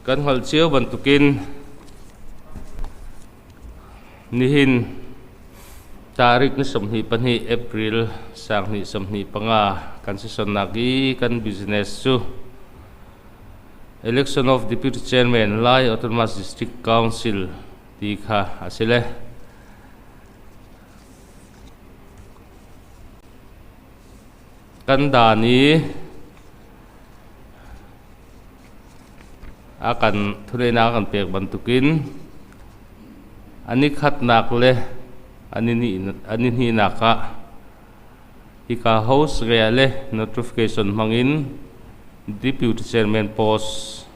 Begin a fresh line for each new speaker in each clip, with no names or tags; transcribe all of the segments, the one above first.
Kan hngalh cio bantukin nihin tarik ni 22 April 2025 kan session-nak i kan business cu Election of Deputy Chairman Lai Autonomous District Council ti kha a si le. Kan dan i a kan thuneinak a kan pek bantukin an i khatnak le an i hnihnak ah hika host rea le notification hmangin Deputy Chairman post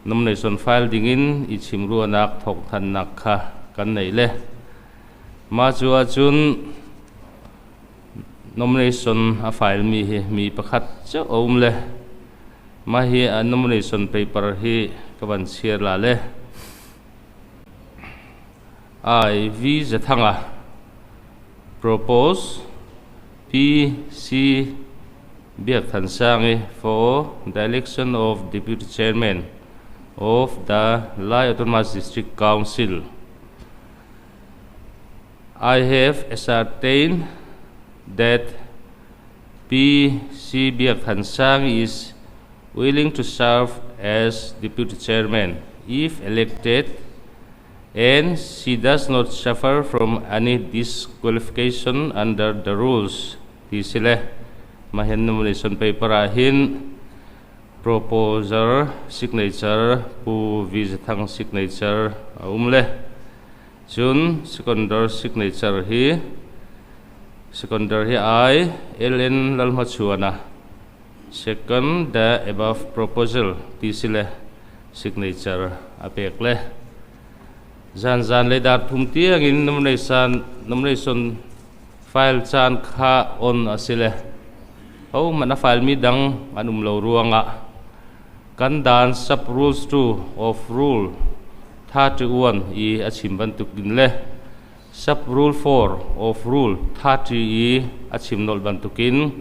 nomination file dingin i chimruahnak thawngthanhnak kha kan neih le mah cu ahcun Nomination a file mi hi mi pakhat cio a um le mah hi a nomination paper hi ka van share la le I V Zathanga propose P C Biakthansangi for the election of Deputy Chairman of the Lai Autonomous District Council. I have ascertained that P. C. Biakthansang is willing to serve as Deputy Chairman if elected and she does not suffer from any disqualification under the rules ti si le mah hin nomination paper ah hin proposer signature Pu V. Zathang signature a um le Cun seconder signature hi seconder hi I LN Lalhmachuana second the above proposal ti si le signature a pek le zan zan le dar thum tiang in nomination nomination file caan kha on a si le hohmanh a file mi dang an um lo ruangah Kan dan Sub Rules 2 of Rule 31 i a chim bantukin le Sub Rule 4 of Rule 30 i a chim nolh bantukin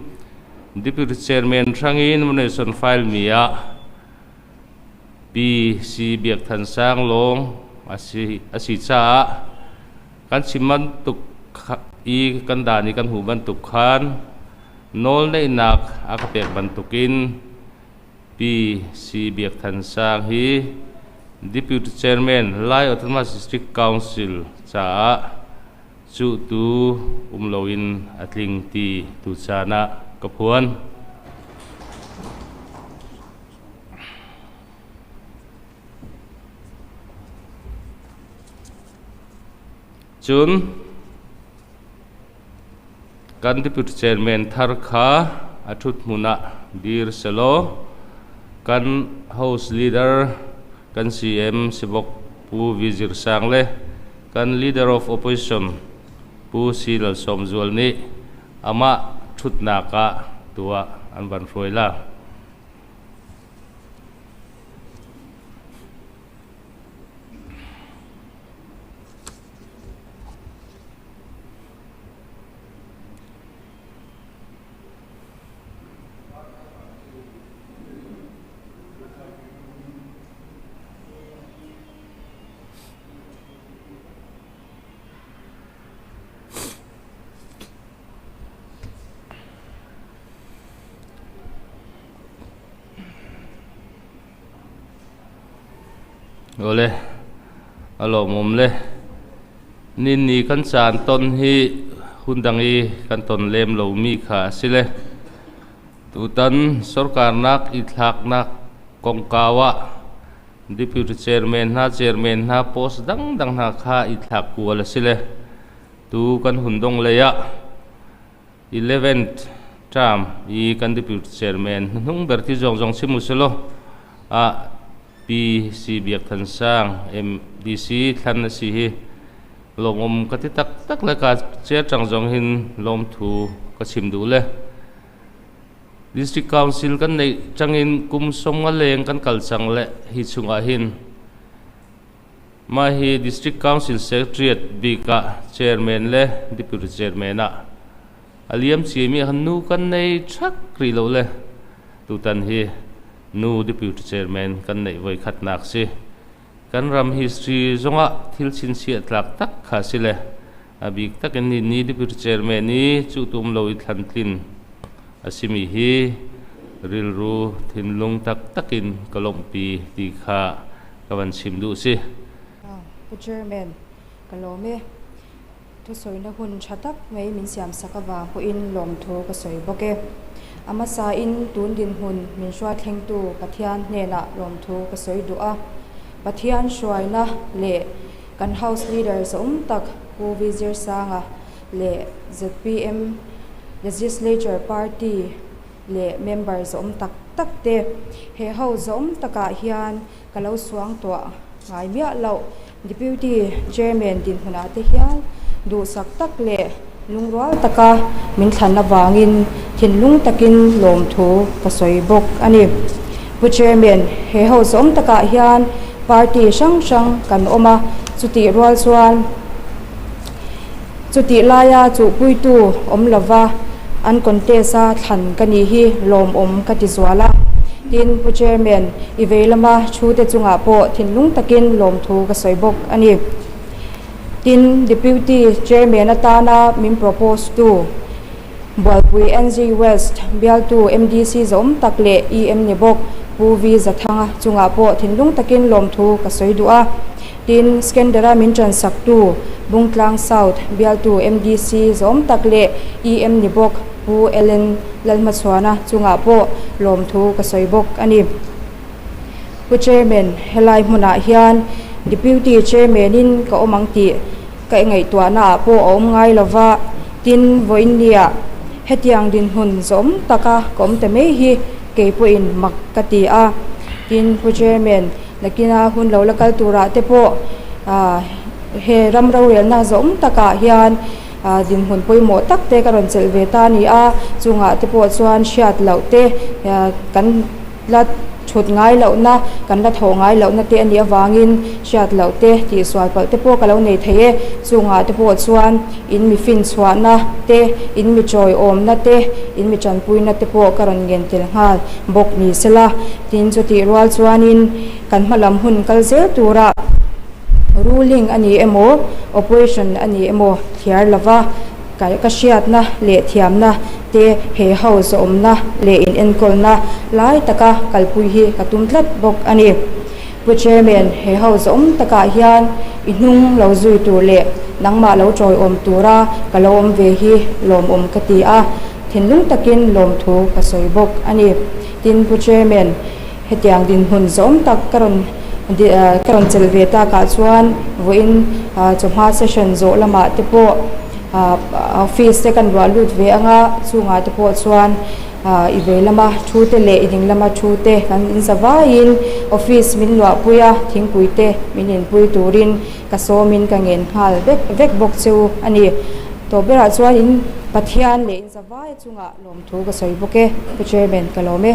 Deputy Chairman hrang i nomination file mi ah Pi Si Biak Than Sang lawng a si, a si caah kan chim bantuk i kan dan i kan hmuh bantuk khan nawlneihnak a ka pek bantukin Pi Si Biak Than Sang hi Deputy Chairman Lai Autonomous District Council caah cuhtu um loin a tling ti tucaan ah ka phuan. Cun Kan Deputy Chairman thar kha a ṭhut hmun ah dir selaw kan House Leader kan CM Sivok Pu V Zir Sang le kan Leader of Opposition Pu Si Lal Sawm Zual nih amah ṭhutnak ah tuah an van hruai la. Awle, a lawmawm le. Ninni kan caan ton hi hundang i kan ton lem lomi kha a si le. Tutan sorkarnak i thlaknak kongkau ah Deputy Chairman hna, Chairman hna post dangdang hna kha i thlak kual a si le. Tu kan hundong lei ah Eleventh term i kan Deputy Chairman hnuhnung ber ti zawng zawng chim uselaw ah Pi Si Biak Than Sang MDC thlan a si hi lawmawm ka ti taktak le ka chair tang zong hin lawmthu ka chim duh le District Council kan neih tangin kum 50 leng kan kal cang le hi chungah hin Mah hi District Council Secretariat bik ah Chairman le Deputy Chairman ah a liam ciami ah khan nu kan nei ṭhak rih lo le tutan hi Nu Deputy Chairman kan neih vawi khatnak si. Kan ram history zongah thil chhinchhiah tlak tak kha a si le. A bik takin ni ni Deputy Chairman i cuh tum lo i thlan tlin a simi hi rilru thinlung taktak in ka lawmhpi ti kha ka van chim duh si.
Pu Chairman, ka lawm e. Thusawina hun tha tak mai min siamsak avang pawhin lawmthu ka sawi bawk e. A hmasain tun dinhmun min hruaithlengtu Pathian hnenah lawmthu ka sawi duh a. Pathian hruaina leh kan House Leader zawm tak Pu V Zirsanga leh zpm Legislature Party leh member zawm tak tak te he ho zawm takah hian ka lo suangtuah ngai miah loh. Deputy Chairman dinhmunah te hian duhsak tak leh lungrual taka min thlan avangin thinlung takin lawmthu ka sawi bawk a ni. Pu Chairman, he ho zawm takah hian party hrang hrang kan awm a, chutih rual chuan chutih laia chuhpuitu awm lova an contest a thlan ka nih hi lawmawm ka ti zual a. Tin, Pu Chairman, i vei lama thu te chungah pawh thinlung takin lawmthu ka sawi bawk a ni. Tin, Deputy Chairman atana min propose tu Bualpui NG West bialtu MDC zawm tak leh EM ni bawk Pu V Zathanga chungah pawh thinlung takin lawmthu ka sawi duh a. Tin, Skendera min ṭansaktu Bungtlang South bialtu MDC zawm tak leh EM ni bawk Pu Ellen Lalhmachhuana chungah pawh lawmthu ka sawi bawk a ni. Pu Chairman, helai hmunah hian Deputy Chairman-in ka awm ang tih ka ngaihtuahnaah pawh a awm ngai lo va, tin, vawiinniah hetiang dinhmun zawm taka ka awm ta mai hi kei pawhin mak ka ti a. Tin, Pu Chairman, nakina hun lo la kal turah te pawh he ram rorelna zawm takah hian dinhmun pawimawh tak te ka rawn chelh ve ta a ni a, chungah te pawh chuan hriat loh te kan La thut ngai lohna, kan la thawh ngai lohna te a nih avangin hriat loh te, tihsual palh te pawh ka lo nei thei e. Chungah te pawh chuan in mi finchhuahna te, in mi chawiawmna te, in mi tanpuina te pawh ka rawn ngen tel nghal bawk ni sela. Tin, chutih rual chuanin kan hma lam hun kal zel turah ruling a ni emaw, opposition a ni emaw thliar lova, Ka hriatna leh thiamna te he house awmna leh in enkawlna lai taka kalpui hi ka tum tlat bawk a ni. Pu Chairman, he house awm takah hian i hnung lo zui tur leh nangmah lo tawiawm tura ka lo awm ve hi lawmawm ka ti a, thinlung takin lawmthu ka sawi bawk a ni. Tin, Pu Chairman, Hetiang dinhmun zawm tak ka rawn ka rawn chelh ve takah chuan vawiin chawhma session zawh lamah te pawh office te kan ruah lut ve ang a, chungah te pawh chuan i vei lama thu te leh i ding lama thu te kan inza vaiin office min luahpui a, thingpui te min inpui turin ka sawmin ka ngen nghal vek vek bawk che u a ni. Tawp berah chuan in Pathian leh inza vai chungah lawmthu ka sawi bawk e, Pu Chairman ka lawm e.